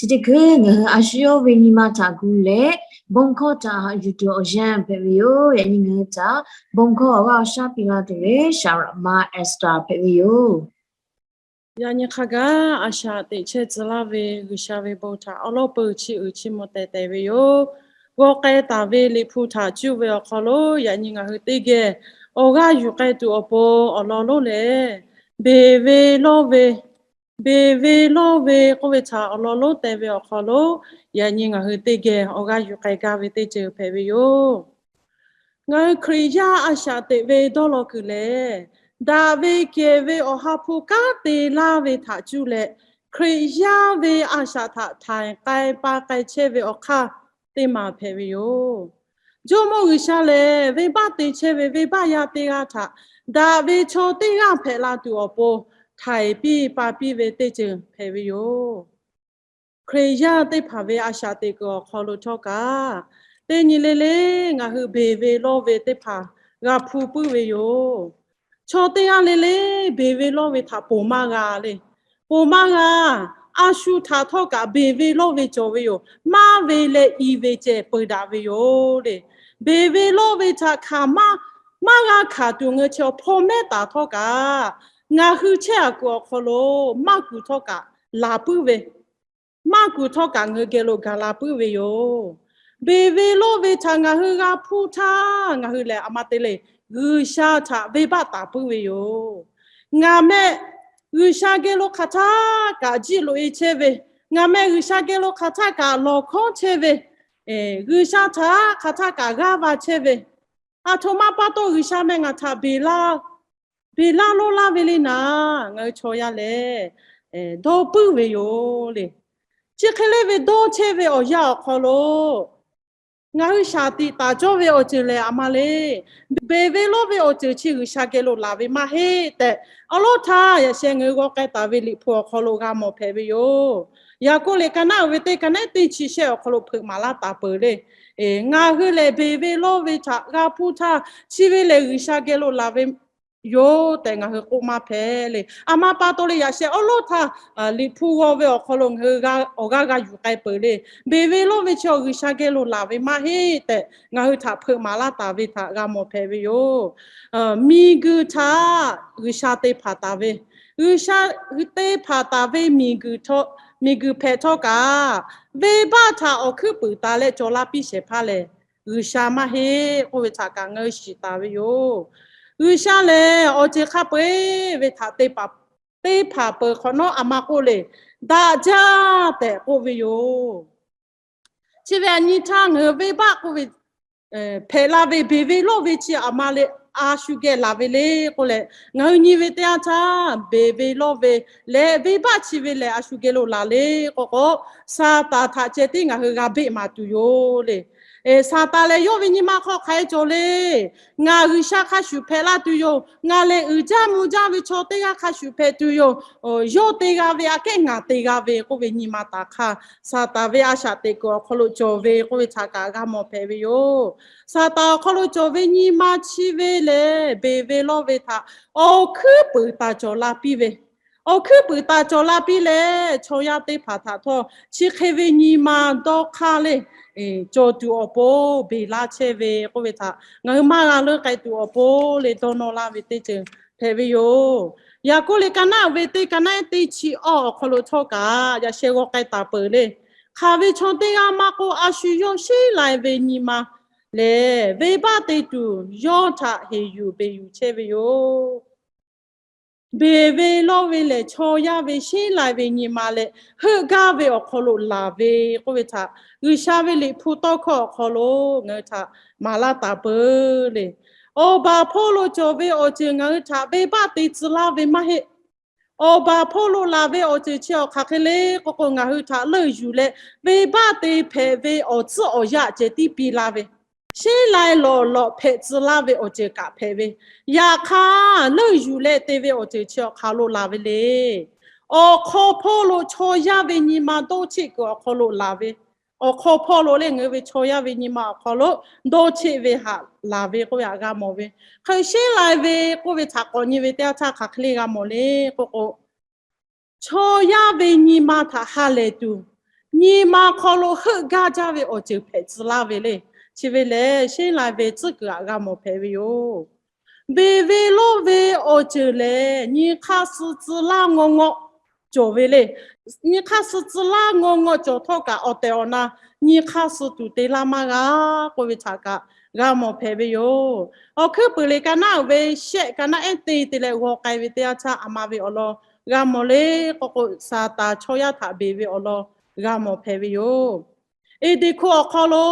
Chi teˇ hkui ngaˬ hui a shu yawˇ ve nyi ma htaꞈ gu leh, bon hkawˇ htaꞈ haꞈ yuˬ tuˬ awˬ yanˇ hpehꞈ ve yoˬ. Yaꞈ nyi ngaˬ hui htaꞈ bon hkawˇ awˬ g'aˇ awˬ shaˉ piˇ laˇ tuˬ ve สหรัฐ Ma Esther hpehꞈ ve yoˬ. Yaꞈ nyi hk'a gaˬ a shaꞈ teꞈ chehˇ tcuh laˇ ve G'uiˬsha ve bon htaꞈ awˉ lawˉ peuˬ chi uiˍ chi mvuh tehˬ tehˬ ve yoˬ. G'aw k'ai taˍ ve Liꞈ hpu htaꞈ cuˇ ve awˬ hk'aw lo yaꞈ nyi ngaˬ hui teˇ geh awˬ g'aˇ yuˬ k'ai tuˬ awˬ pon awˬ lawn lonˉ lehˬ, beˬ ve lawˇ ve, beˬ ve lawˇ ve k'oˆ ve htaꞈ awˬ lawn lonˉ teh ve awˬ hk'aw lo yaꞈ nyi ngaˬ hui teˇ geh awˬ g'aˇ yuˬ k'ai gaˇ ve teˇ ceuˬ hpehꞈ ve yoˬ. Ngaˬ hui Hkriꞈ yaˇ a shaꞈ teꞈ ve dawˇ law kuiˬ lehˬ, daꞈ ve kehˬ ve Awˬ ha hpu kanˉ te laˇ ve htaꞈ cuˇ leh, Hkriꞈ yaˇ ve a shaꞈ htaꞈ htaiˍ k'ai pa k'ai chehˇ ve awˬ hk'aˇ teˇ maˬ hpehꞈ ve yoˬ. Jawˇmawˇ G'uiˬsha lehˬ, venˇbaˆ te chehˇ ve venˇbaˆ yaˇ teˇ g'aˇ htaꞈ daꞈ ve chaw teˇ g'aˇ hpehꞈ la tuˬ awˬ pon htaiˍ piˇ pa piˇ ve teˇ ceuˬ hpehꞈ ve yoˬ. Hkriꞈ yaˇ teˇ hpaˍ ve a shaꞈ teꞈ kuiˬ awˬ hk'aw lo htawˇ kaꞈ, teˇ nyi le le ngaˬ hui beˬ ve lawˇ ve teˇ hpaˍ g'a hpu puiˉ ve yoˬ. Chaw teˇ g'aˇ le le beˬ ve lawˇ ve htaꞈ ponˬ maˇ g'a le. Ponˬ maˇ g'a. A shu htaꞈ htawˇ kaꞈ beˬ ve lawˇ ve cawˬ ve yoˬ. Maˇ ve leh i ve ceh peu daꞈ ve yoˬ le. Beˬ ve lawˇ ve htaꞈ hkanˍ maˇ, maˇ g'a hkanˍ tuˬ ngaˬ hui chi awˬ hpawˇ mehˉ taˍ htawˇ kaꞈ, ngaˬ hui chehˇ a kuiˬ awˬ hk'aw lo maˇ kuˬ htawˇ kaꞈ laˬ puiˉ ve, maˇ kuˬ htawˇ kaꞈ ngaˬ hui geh lo gaˬ la puiˉ ve yoˬ. Beˬ ve lawˇ ve htaꞈ ngaˬ hui g'a hpuˇ htaˇ, ngaˬ hui lehˬ a ma te le, G'uiˬsha htaꞈ venˇbaˆ taˍ puiˉ ve yoˬ. Ngaˬ mehˆ G'uiˬsha geh lo hk'aˬ htaˇ kaꞈ jiˆ loꞈ e chehˇ ve, ngaˬ mehˆ G'uiˬsha geh lo hk'aˬ htaˇ kaꞈ lawˬ hkawˉ chehˇ ve, G'uiˬsha htaꞈ hk'aˬ htaˇ kaꞈ g'aˇ va chehˇ ve, aˬ htoꞈ ma pa taw G'uiˬsha meh ngaˬ htaꞈ beˬ laˇ, beˬ laˇ lawˇ laˇ ve le naˍ, ngaˬ hui chaw yaˇ lehˬ dawˇ puiˉ ve yoˬ le. Chi hk'e le ve dawˇ chehˇ ve awˬ yanˇ awˬ hk'aw lo ngaˬ hui shaˍ tiꞈ taˍ cawˇ ve awˬ ceuˬ lehˬ a ma le. Beˬ ve lawˇ ve awˬ ceuˬ chi G'uiˬsha geh lo laˬ ve maˇ heˆ tehꞈ, awˉ lawˉ htaˇ yaꞈ sheh ngaˬ hui g'aw k'ai taˍ ve Liꞈ hpu awˬ hk'aw lo g'a mawˬ hpehꞈ ve yoˬ. Yaˍkoˆ lehˬ ka naˉ uiˍ ve teˇ ka naˉ teˇ chi shehˆ awˬ hk'aw lo hpeuꞈ maˍ laˇ taˍ peuˬ le. Ngaˬ hui lehˬ beˬ ve lawˇ ve htaꞈ g'a hpuˇ htaˇ, chi ve lehˬ G'uiˬsha geh lo laˬ ve yoˬ tehꞈ ngaˬ hui k'oˆ maˇ hpehꞈ le. A ma pa taw le yaꞈ sheh awˉ lawˉ htaˇ Liꞈ hpu g'aw ve awˬ hk'aw lo ngaˬ hui awˬ g'aˇ g'a yuˬ k'ai peuˬ le. Beˬ ve lawˇ ve chi awˬ G'uiˬsha geh lo laˬ ve maˇ heˆ tehꞈ ngaˬ hui htaꞈ hpeuꞈ maˍ laˇ taˍ ve htaꞈ g'a mawˬ hpehꞈ ve yoˬ. Miˬguiˬ htaꞈ G'uiˬsha te hpanˍ taˍ ve, G'uiˬsha te hpanˍ taˍ ve miˬguiˬ hpehꞈ htawˇ kaꞈ, venˇbaˆ htaꞈ awˬ hkuiˉ puiˍ taˍ leh cawˬ la piˇ shehˍ hpaˇ lehˬ, G'uiˬsha maˇ heˆ k'oˆ ve htaꞈ kaꞈ ngaˬ hui shiˍ taˍ ve yoˬ. G'uiˬsha lehˬ awˬ ceuˬ hk'a peu-eˬ ve htaꞈ te hpanˍ peuˬ hk'awꞈ nawˉ a ma k'oˆ le, daꞈ jaˇ tehꞈ k'oˆ ve yoˬ. Chi ve a nyi htaˇ ngaˬ hui venˇbaˆ k'oˆ ve hpehꞈ la ve beˬ ve lawˇ ve chi a ma le, a shu geh laˬ ve le k'oˆ leh, ngaˬ hui nyi ve teˇ yanˇ htaˇ beˬ ve lawˇ ve leh venˇbaˆ chi ve lehˬ a shu geh lo laˬ le k'oˆ k'o, Saˍtanˍ htaꞈ ceh tiˉ ngaˬ hui g'a beˆ maˍ tuˬ yoˬ le. Saˍtanˍ lehˬ yawˇ ve nyi ma hk'aw hk'aˬ hk'e cawˬ le. Ngaˬ G'uiˬsha hk'a shuˍ hpehꞈ laˇ tuˬ yoˬ. Ngaˬ lehˬ uiˍ jaˇ mvuh jaˇ ve chaw teˇ g'aˇ hk'a shuˍ hpehꞈ tuˬ yoˬ. Yawˇ te g'a ve aꞈ kehˉ ngaˬ te g'a ve k'oˆ ve nyi ma taˍ hk'aˇ, Saˍtanˍ ve a shaꞈ teꞈ kuiˬ awˬ hk'aw lo cawˬ ve k'oˆ ve htaꞈ kaꞈ g'a mawˬ hpehꞈ ve yoˬ. Saˍtanˍ awˬ hk'aw lo cawˬ ve nyi ma chi ve lehˬ beˬ ve lawˇ ve htaꞈ awˬ hkuiˉ puiˍ taˍ cawˬ la piˇ ve, awˬ hkuiˉ puiˍ taˍ cawˬ la piˇ leh chaw yaˇ teˇ hpaˍ htaꞈ htawˇ chi hk'e ve nyi ma dawˇ hk'aˇ le cawˬ tuˬ awˬ pon beˬ laˇ chehˇ ve k'oˆ ve htaꞈ ngaˬ hui maˇ g'a leuˉ k'ai tuˬ awˬ pon le dawˇ nawˇ laˇ ve teˇ ceuˬ hpehꞈ ve yoˬ. Yaˍkoˆ lehˬ ka naˉ uiˍ ve teˇ ka naˉ teˇ chi awˇ awˬ hk'aw lo htawˇ kaꞈ yaꞈ sheh g'aw k'ai taˍ peuˬ le. Hk'aˬ ve chaw teˇ g'aˇ maˇ k'oˆ, a shu yawˇ sheˉ lai ve nyi ma lehˬ venˇbaˆ te tuˬ yawˇ htaꞈ heˍ yuˬ beˬ yuˬ chehˇ ve yoˬ. Beˬ ve lawˇ ve lehˬ chaw yaˇ ve sheˉ lai ve nyi ma leh heuˆ gaˇ ve awˬ hk'aw lo laˬ ve k'oˆ ve htaꞈ G'uiˬsha ve Liꞈ hpu tawˇ hkawˇ awˬ hk'aw lo ngaˬ hui htaꞈ maˍ laˇ taˍ peuˬ le. Awˬ baˬ hpawˇ lo cawˬ ve awˬ ceuˬ ngaˬ hui htaꞈ venˇbaˆ te tcuh laˇ ve maˇ heˆ. Awˬ baˬ hpawˇ lo laˬ ve awˬ ceuˬ chi awˬ hk'aˬ hk'e le k'oˆ k'o, ngaˬ hui htaꞈ leuˆ yuˬ leh venˇbaˆ te hpehꞈ ve awˬ tcuhˉ awˬ yanˇ ceh tiˉ piˇ laˇ ve, sheˉ lai lawˬ lawꞈ hpehꞈ tcuh laˇ ve awˬ ceuˬ kaꞈ hpehꞈ ve, yaꞈ hk'aˇ leuˆ yuˬ leh te ve awˬ ceuˬ chi awˬ hk'aˬ lo laˬ ve le. Awˬ hk'aw hpawˇ lo chaw yaˇ ve nyi ma dawˇ cheˆ kuiˬ awˬ hk'aw lo laˬ ve, awˬ hk'aw hpawˇ lo lehˬ ngaˬ hui ve chaw yaˇ ve nyi ma awˬ hk'aw lo dawˇ cheˆ ve htaꞈ laˬ ve k'oˆ ve htaꞈ g'a mawˬ ve. Hk'e sheˉ lai ve k'oˆ ve htaꞈ k'awꞈ nyi ve teˇ yanˇ htaˇ hk'aˬ hk'e le g'a mawˬ le k'oˆ k'o, chaw yaˇ ve nyi ma htaꞈ ha lehˬ tuˬ, nyi ma hk'aw lo heuˆ gaˇ jaˇ ve awˬ ceuˬ hpehꞈ tcuh laˇ ve le. Chi ve lehˬ, sheˉ lai ve tcuhˉ kuiˬ htaꞈ g'a mawˬ hpehꞈ ve yoˬ. Beˬ ve lawˇ ve awˬ ceuˬ lehˬ, nyi hk'aˇ suh tcuh laˇ ngaw ngaw cawˬ ve le. Nyi hk'aˇ suh tcuh laˇ ngaw ngaw cawˬ htawˇ kaꞈ, awˬ tehˬ awˬ na nyi hk'aˇ suh tuˬ te laˇ maˇ g'a k'oˆ ve htaꞈ kaꞈ g'a mawˬ hpehꞈ ve yoˬ. Awˬ hkuiˉ puiˍ le ka naˉ uiˍ ve shehˆ ka naˉ ehˉ te te leh g'aw k'ai ve teˇ yanˇ htaˇ, aˬ ma ve awˬ lawn g'a mawˬ le k'oˆ k'o, Saˍtanˍ chaw yaˇ htaꞈ beˬ ve awˬ lawn g'a mawˬ hpehꞈ ve yoˬ. Eˍdenˍ hko awˬ hk'aw lo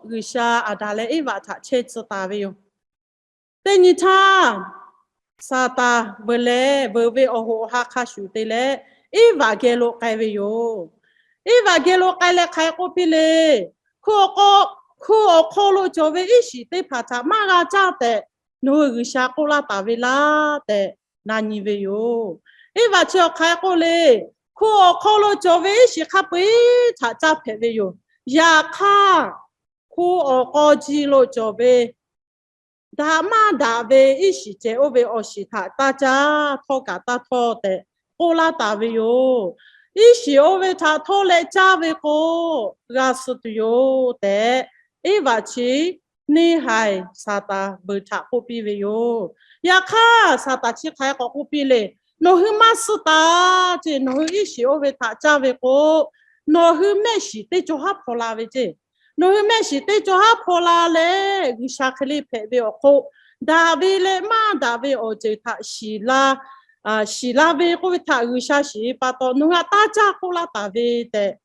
G'uiˬsha Aˍdanˍ leh Eˇvaꞈ htaꞈ chehˇ tcuh taˍ ve yoˬ. Teˇ nyi htaˇ, Saˍtanˍ veuˬ leh veuˬ ve awˬ hoꞈ awˬ ha hk'a shuˍ te leh, Eˇvaꞈ geh lo k'ai ve yoˬ. Eˇvaꞈ geh lo k'ai leh hk'aˬ hk'e k'oˆ piˇ le. Hko awˬ hk'aw lo cawˬ ve iˉ shiˍ teˇ hpaˍ htaꞈ maˇ g'a caˇ tehꞈ nawˬ hui G'uiˬsha k'oˆ laˇ taˍ ve laˇ tehꞈ na nyi ve yoˬ. Eˇvaꞈ chi awˬ hk'aˬ hk'e k'oˆ le. Hko awˬ hk'aw lo cawˬ ve iˉ shiˍ hk'a peu-eˬ htaꞈ caˇ hpehꞈ ve yoˬ. Yaꞈ hk'aˇ, hko awˬ k'aw ji lo cawˬ ve daꞈ maˇ daꞈ ve iˉ shiˍ cehˬ oˇ ve awˬ shiˍ htaꞈ taˇ caˇ, htawˇ kaꞈ taˇ htawˇ tehꞈ k'oˆ laˇ taˍ ve yoˬ. Iˉ shiˍ oˇ ve htaꞈ htawˇ leh caˇ ve k'o, g'a suh tuˬ yoˬ tehꞈ, Eˇvaꞈ chi neˇ haiˬ Saˍtanˍ veuˬ htaꞈ k'oˆ piˇ ve yoˬ. Yaꞈ hk'aˇ, Saˍtanˍ chi hk'aˬ hk'e k'awꞈ k'oˆ piˇ le. Nawˬ hui maˇ suh taˍ ce. Nawˬ hui iˉ shiˍ oˇ ve htaꞈ caˇ ve k'o, nawˬ hui mehˆ shiˍ teˇ cawˬ haˉ hpaw la ve ce. Nawˬ hui mehˆ shiˍ teˇ cawˬ haˉ hpaw la leh, G'uiˬsha hk'e le hpehꞈ ve awˬ hk'oˆ, daꞈ ve leh maˇ daꞈ ve awˬ ceuˬ htaꞈ shiˍ la, shiˍ la ve k'oˆ ve htaꞈ G'uiˬsha shiˍ ve pa taw, nawˬ hui htaꞈ taˇ caˇ k'oˆ laˇ taˍ ve tehꞈ,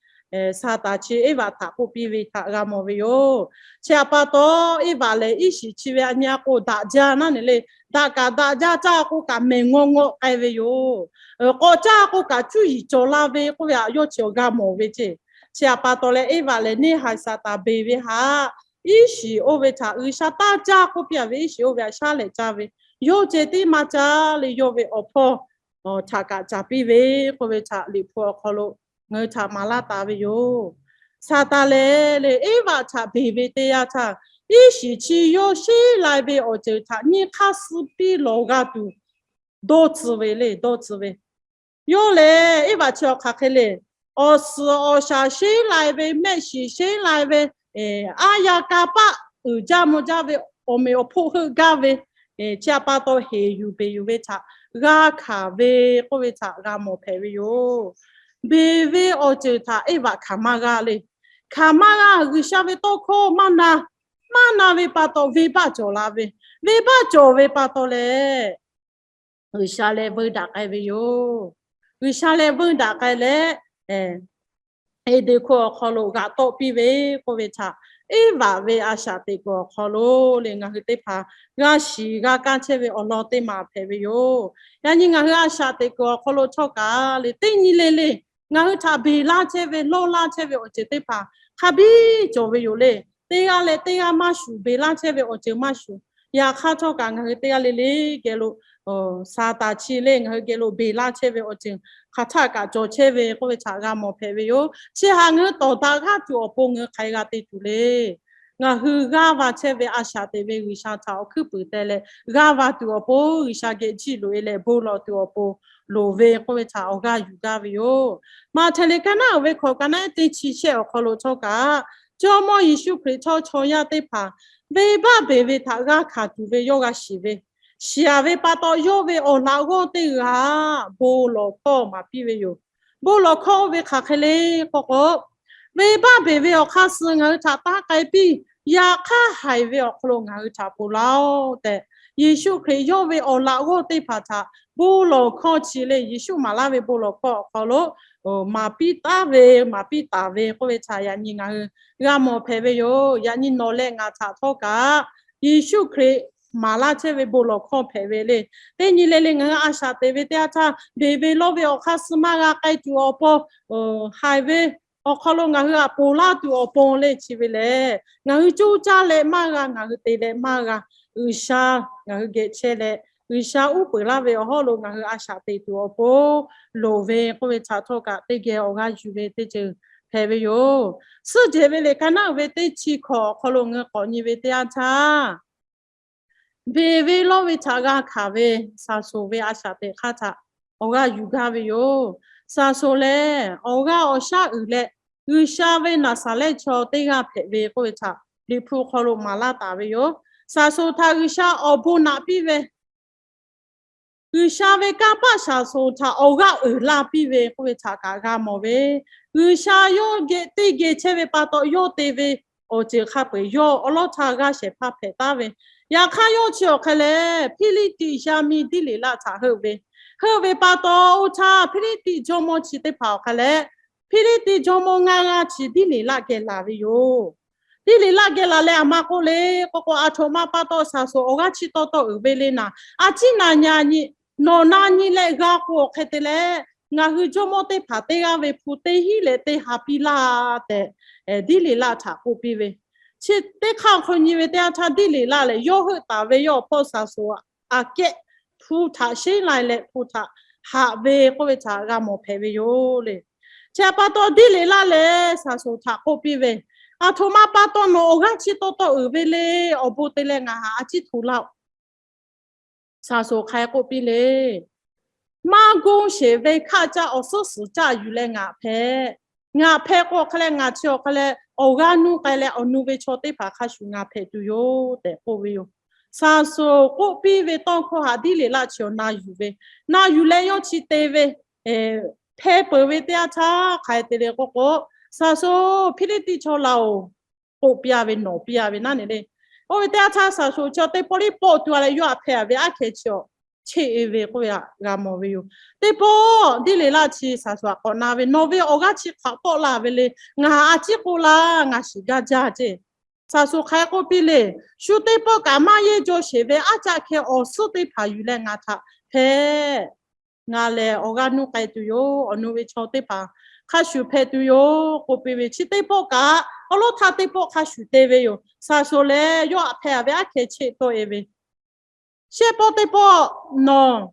Saˍtanˍ chi Eˇvaꞈ htaꞈ k'oˆ piˇ ve htaꞈ g'a mawˬ ve yoˬ. Chi htaꞈ pa taw, Eˇvaꞈ lehˬ iˉ shiˍ chi ve a nyi a k'o daꞈ jaˇ naˉ ne le. Daꞈ kaꞈ daꞈ jaˇ, caˇ k'o kaꞈ mehˬ ngawˇ ngawˆ k'ai ve yoˬ. K'awꞈ caˇ k'o kaꞈ cuˇ yiˍ cawˬ la ve k'oˆ ve htaꞈ yawˇ chi awˬ g'a mawˬ ve ce. Chi htaꞈ pa taw leh Eˇvaꞈ lehˬ neˇ haiˬ Saˍtanˍ beˬ ve htaꞈ, iˉ shiˍ oˇ ve htaꞈ G'uiˬsha taˇ caˇ k'oˆ piˇ a ve iˉ shiˍ oˇ ve htaꞈ shaˉ lehˍ caˇ ve, yawˇ ceh tiˉ maˇ caˇ le. Yawˇ ve awˬ hpawˇ htaꞈ kaꞈ caˍ piˇ ve k'oˆ ve htaꞈ Liꞈ hpu awˬ hk'aw lo ngaˬ hui htaꞈ maˍ laˇ taˍ ve yoˬ. Saˍtanˍ lehˬ le Eˇvaꞈ htaꞈ beˬ ve teˇ yanˇ htaˇ, iˉ shiˍ chi yawˇ sheˉ lai ve awˬ ceuˬ htaꞈ nyi hk'aˇ suh piˇ lawˬ g'a tuˬ dawˇ tcuh ve le, dawˇ tcuh ve. Yawˇ lehˬ Eˇvaꞈ chi awˬ hk'aˬ hk'e le. Awˬ suhˍ awˬ shaˍ sheˉ lai ve, mehˆ shiˍ sheˉ lai ve, aˉ yaˇ kanˇ paˆ uiˍ jaˇ mvuh jaˇ ve, awˬ meꞈ awˬ hponˇ heuˆ gaˇ ve, chi htaꞈ pa taw heˍ yuˬ beˬ yuˬ ve htaꞈ g'a hkanˍ ve k'oˆ ve htaꞈ g'a mawˬ hpehꞈ ve yoˬ. Beˬ ve awˬ ceuˬ htaꞈ Eˇvaꞈ hkanˍ maˇ g'a le. Hkanˍ maˇ g'a. G'uiˬsha ve tawˇ hkawˇ maˇ na, maˇ na ve pa taw venˇbaˆ cawˬ la ve, venˇbaˆ cawˬ ve pa taw leh G'uiˬsha leh veu daꞈ k'ai ve yoˬ. G'uiˬsha leh veu daꞈ k'ai leh, Eˍdenˍ hko awˬ hk'aw lo g'aꞈ tawˆ piˇ ve k'oˆ ve htaꞈ Eˇvaꞈ ve a shaꞈ teꞈ kuiˬ awˬ hk'aw lo le ngaˬ hui teˇ hpaˍ g'a shiˍ g'a kaˇ chehˇ ve awˬ lawn teˇ maˬ hpehꞈ ve yoˬ. Yaꞈ nyi ngaˬ hui a shaꞈ teꞈ kuiˬ awˬ hk'aw lo htawˇ kaꞈ le teˇ nyi le le ngaˬ hui htaꞈ beˬ laˇ chehˇ ve, lawˇ laˇ chehˇ ve awˬ ceuˬ teˇ hpaˍ hk'a biˇ cawˬ ve yoˬ le. Teˇ g'aˇ leh teˇ g'aˇ maˇ shuˍ beˬ laˇ chehˇ ve awˬ ceuˬ maˇ shuˍ. Yaꞈ hk'aˇ htawˇ kaꞈ ngaˬ hui teˇ g'aˇ le le geh lo Saˍtanˍ chi le ngaˬ hui geh lo beˬ laˇ chehˇ ve awˬ ceuˬ hk'aˬ htaˆ kaꞈ cawˬ chehˇ ve k'oˆ ve htaꞈ g'a mawˬ hpehꞈ ve yoˬ. Chi htaꞈ ngaˬ hui tawˍ daꞈ g'aˇ tuˬ awˬ pon ngaˬ hui hk'aˬ hk'e g'a te tuˬ le. Ngaˬ hui g'aˇ va chehˇ ve a shaꞈ teꞈ ve G'uiˬsha htaꞈ awˬ hkuiˉ puiˍ teh leh g'aˇ va tuˬ awˬ pon, G'uiˬsha geh jiˆ loꞈ e leh bon lawˬ tuˬ awˬ pon loˍ ve k'oˆ ve htaꞈ awˬ g'aˇ yuˬ gaˇ ve yoˬ. Maꞈhtehˍ liꞈ ka naˉ uiˍ ve hkawꞈ ka naˉ ehˉ teˇ chi shehˆ awˬ hk'aw lo htawˇ kaꞈ, Jawˇmawˇ Yeˍsuˆ Hkriꞈ htawˇ chaw yaˇ teˇ hpaˍ venˇbaˆ beˬ ve htaꞈ g'a hkanˍ tuˬ ve yawˇ g'a shiˍ ve, shiˍ a ve pa taw yawˇ ve awˬ laꞈ g'awˇ teˇ g'aˇ bon lawˬ hkawˇ maˍ piˇ ve yoˬ. Bon lawˬ hkawˇ oˇ ve hk'aˬ hk'e le k'oˆ k'o, venˇbaˆ beˬ ve awˬ hk'aˇ suh ngaˬ hui htaꞈ taˇ k'ai piˇ. Yaꞈ hk'aˇ haiˬ ve awˬ hk'aw lo ngaˬ hui htaꞈ ponˬ laˇ-oˆ tehꞈ, Yeˍsuˆ Hkriꞈ yawˇ ve awˬ laꞈ g'awˇ teˇ hpaˍ htaꞈ bon lawˬ hkawˇ chi le Yeˍsuˆ maˍ laˇ ve bon lawˬ hkawˇ awˬ hk'aw lo maˍ piˇ taˍ ve, maˍ piˇ taˍ ve k'oˆ ve htaꞈ yaꞈ nyi ngaˬ hui g'a mawˬ hpehꞈ ve yoˬ. Yaꞈ nyi nawˬ leh ngaˬ htaꞈ htawˇ kaꞈ Yeˍsuˆ Hkriꞈ maˍ laˇ chehˇ ve bon lawˬ hkawˇ hpehꞈ ve le. Teˇ nyi le le ngaˬ hui a shaꞈ teꞈ ve teˇ yanˇ htaˇ, beˬ ve lawˇ ve awˬ hk'aˇ suh maˇ g'a k'ai tuˬ awˬ pon, haiˬ ve awˬ hk'aw lo ngaˬ hui htaꞈ ponˬ laˇ tuˬ awˬ pon le chi ve lehˬ, ngaˬ hui coˇ caˇ leh maˇ g'a, ngaˬ hui te leh maˇ g'a. G'uiˬsha ngaˬ hui geh chehˇ leh, G'uiˬsha uˉ peunˍ laˇ ve awˬ hawˉ lo ngaˬ hui a shaꞈ teꞈ tuˬ awˬ pon loˍ ve k'oˆ ve htaꞈ htawˇ kaꞈ teˇ geh awˬ g'aˇ yuˬ ve teˇ ceuˬ hpehꞈ ve yoˬ. Suhˆ jehˬ ve liꞈ ka naˉ uiˍ ve teˇ chi hkawꞈ awˬ hk'aw lo ngaˬ hui k'awꞈ nyi ve teˇ yanˇ htaˇ, beˬ ve lawˇ ve htaꞈ g'a hkanˍ ve Saˍsonˍ ve a shaꞈ teꞈ hk'aˇ htaꞈ awˬ g'aˇ yuˬ gaˇ ve yoˬ. Saˍsonˍ lehˬ awˬ g'aˇ awˬ shaˉ uiˍ leh G'uiˬsha ve Naˍzaˍrehˆ chaw teˇ g'aˇ hpehꞈ ve k'oˆ ve htaꞈ Liꞈ hpu hk'aw lo maˍ laˇ taˍ ve yoˬ. Saˍsonˍ htaꞈ G'uiˬsha awˬ bon naꞈ piˇ ve, G'uiˬsha ve kanˇ paˆ Saˍsonˍ htaꞈ awˬ g'aˇ uiˍ laˇ piˇ ve k'oˆ ve htaꞈ kaꞈ g'a mawˬ ve, G'uiˬsha yawˇ geh teˇ geh chehˇ ve pa taw yawˇ te ve awˬ ceuˬ hk'a peu-eˬ yawˇ awˬ lawˉ htaˇ g'aˇ shehˍ hpaˇ hpehꞈ taˉ ve. Yaꞈ hk'aˇ yawˇ chi awˬ hk'a lehˬ, Hpiˇliˇtiˆ yaˇ miˇ Diˇleˍlaˆ htaꞈ heuˆ ve, heuˆ ve pa taw oˇ htaˇ Hpiˇliˇtiˆ jawˇmawˇ chi teˇ hpaˍ awˬ hk'a lehˬ, Hpiˇliˇtiˆ jawˇmawˇ ngaˇ g'aˇ chi Diˇleˍlaˆ geh laˬ ve yoˬ. Diˇleˍlaˆ geh laˬ leh aˬ ma k'oˆ le k'o k'o, aˬ htoꞈ ma pa taw Saˍsonˍ awˬ g'aˇ chi taw taw uiˍ ve le naˍ, a ciˉ na nyi, nawˬ na nyi leh g'a k'o awˬ hk'e te leh, ngaˬ hui jawˇmawˇ teˇ hpaˍ teˇ g'aˇ ve hpu teˇ hinˉ leh teˇ ha piˇ laˇ tehꞈ, Diˇleˍlaˆ htaꞈ k'oˆ piˇ ve. Chi teˇ hk'aˇ hk'aw nyi ve teˇ yanˇ htaˇ Diˇleˍlaˆ lehˬ yawˇ heuˆ taˍ ve yawˇ awˬ hpawˇ Saˍsonˍ aꞈ kehˉ hpu htaꞈ sheˉ lai leh hpu htaꞈ haꞈ ve k'oˆ ve htaꞈ g'a mawˬ hpehꞈ ve yoˬ le. Chi pa taw Diˇleˍlaˆ lehˬ Saˍsonˍ htaꞈ k'oˆ piˇ ve, aˬ htoꞈ ma pa taw nawˬ awˬ g'aˇ chi taw taw uiˍ ve le, awˬ bon te leh ngaˬ haꞈ a ciˉ hto laˇ-oˆ. Saˍsonˍ hk'aˬ hk'e k'oˆ piˇ le, maˇ gonˇ sheˍ ve hkaˆ caˆ awˬ suhˉ suhˍ caˆ yuˬ leh ngaˬ hpehꞈ. Ngaˬ hpehꞈ k'o hk'a leh ngaˬ chi awˬ hk'a leh awˬ g'aˇ nuˇ k'ai leh awˬ nu ve chaw teˇ hpaˍ hk'a shuˍ ngaˬ hpehꞈ tuˬ yoˬ tehꞈ k'oˆ ve yoˬ. Saˍsonˍ k'oˆ piˇ ve tawˇ hkawˇ htaꞈ Diˇleˍlaˆ chi awˬ na yuˬ ve, na yuˬ leh yawˇ chi te ve, hpeh peuˬ ve teˇ yanˇ htaˇ hk'aˬ hk'e te le k'o k'o, Saˍsonˍ Hpiˇliˇtiˆ chaw la-oˬ, k'oˆ piˇ-a ve nawˬ piˇ-a ve naˉ ne le. Oˇ ve teˇ yanˇ htaˇ Saˍsonˍ chi awˬ teˇ pawˆ liˇ pawˆ tuˬ-a leh yawˇ htaꞈ hpeh-a ve aˉ hkeh chi awˬ cheˆ-e ve k'oˆ ve htaꞈ g'a mawˬ ve yoˬ. Teˇ pawˆ Diˇleˍlaˆ chi Saˍsonˍ htaꞈ k'awꞈ na ve, nawˬ ve awˬ g'aˇ chi hk'aˬ tawˆ la ve le, ngaˬ haꞈ a ciˉ k'oˆ laˇ, ngaˬ shiˍ gaˇ jaˇ ceˇ. Saˍsonˍ hk'aˬ hk'e k'oˆ piˇ le, shu teˇ pawˆ kaꞈ maˇ yehˇ jaw sheˍ ve aˉ caˆ hkeh awˬ suhˉ teˇ hpaˍ yuˬ leh ngaˬ htaꞈ hpehꞈ. Ngaˬ lehˬ awˬ g'aˇ nuˇ k'ai tuˬ yoˬ. Awˬ nu ve chaw teˇ hpaˍ hk'a shuˍ hpehꞈ tuˬ yoˬ k'oˆ piˇ ve, chi teˇ pawˆ kaꞈ awˬ lawˉ htaˇ teˇ pawˆ hk'a shuˍ te ve yoˬ. Saˍsonˍ lehˬ yawˇ htaꞈ hpeh-a ve aˉ hkeh cheˆ tawˆ-e ve, shehˆ pawˆ teˇ pawˆ nawˬ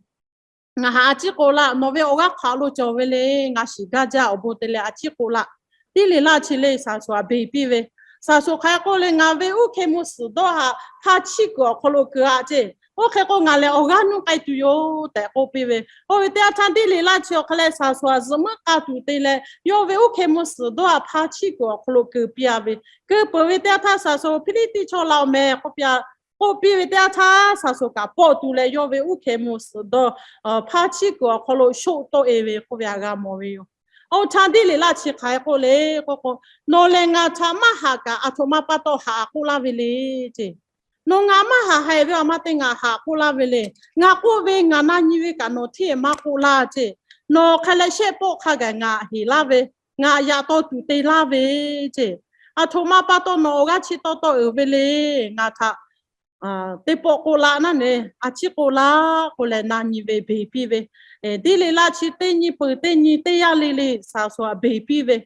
ngaˬ haꞈ a ciˉ k'oˆ laˇ, nawˬ ve awˬ g'aˇ hk'aˬ lo cawˬ ve le, ngaˬ shiˍ gaˇ jaˇ, awˬ bon te leh a ciˉ k'oˆ laˇ. Diˇleˍlaˆ chi le Saˍsonˍ htaꞈ beˬ piˇ ve, Saˍsonˍ hk'aˬ hk'e k'oˆ le, ngaˬ ve uˉ hkeh mvuh suhˍ dawˇ htaꞈ hpaˇ chiˇ kuiˬ awˬ hk'aw lo keu-a ceˇ. Oˇ hk'e k'o ngaˬ lehˬ awˬ g'aˇ nuˇ k'ai tuˬ yoˬ tehꞈ k'oˆ piˇ ve. Oˇ ve teˇ yanˇ htaˇ Diˇleˍlaˆ chi awˬ hk'a leh Saˍsonˍ htaꞈ zuhꞈ muiˉ k'a tuˬ te leh yawˇ ve uˉ hkeh mvuh suhˍ dawˇ htaꞈ hpaˇ chiˇ kuiˬ awˬ hk'aw lo keu piˇ-a ve. Keu peuˬ ve teˇ yanˇ htaˇ Saˍsonˍ Hpiˇliˇtiˆ chaw la-oˬ meh k'oˆ piˇ-a k'oˆ piˇ ve teˇ yanˇ htaˇ Saˍsonˍ kaꞈ pawˆ tuˬ leh yawˇ ve uˉ hkeh mvuh suhˍ dawˇ hpaˇ chiˇ kuiˬ awˬ hk'aw lo shoˆ tawˆ-e ve k'oˆ ve htaꞈ g'a mawˬ ve yoˬ. Oˇ htaˇ Diˇleˍlaˆ chi hk'aˬ hk'e k'oˆ le k'o k'o, nawˬ lehˬ ngaˬ htaꞈ maˇ haꞈ kaꞈ aˬ htoꞈ ma pa taw haꞈ k'oˆ laˇ ve le ceˇ. Nawˬ ngaˬ maˇ haꞈ haiˬ ve awˬ ma te ngaˬ haꞈ k'oˆ laˇ ve le. Ngaˬ k'oˆ ve ngaˬ na nyi ve kaꞈ nawˬ hteˇ maˇ k'oˆ laˇ ceˇ. Nawˬ hk'aˬ leh shehˆ pawˆ hk'a gaˬ ngaˬ heˍ laˇ ve, ngaˬ yaꞈ taw tuˬ te laˇ ve ceˇ. Aˬ htoꞈ ma pa taw nawˬ awˬ g'aˇ chi taw taw uiˍ ve le. Ngaˬ htaꞈ teˇ pawˆ k'oˆ laˇ naˉ ne, a ciˉ k'oˆ laˇ k'oˆ leh na nyi ve beˬ piˇ ve, Diˇleˍlaˆ chi teˇ nyi peuˬ teˇ nyi teˇ yanˇ le le Saˍsonˍ htaꞈ beˬ piˇ ve,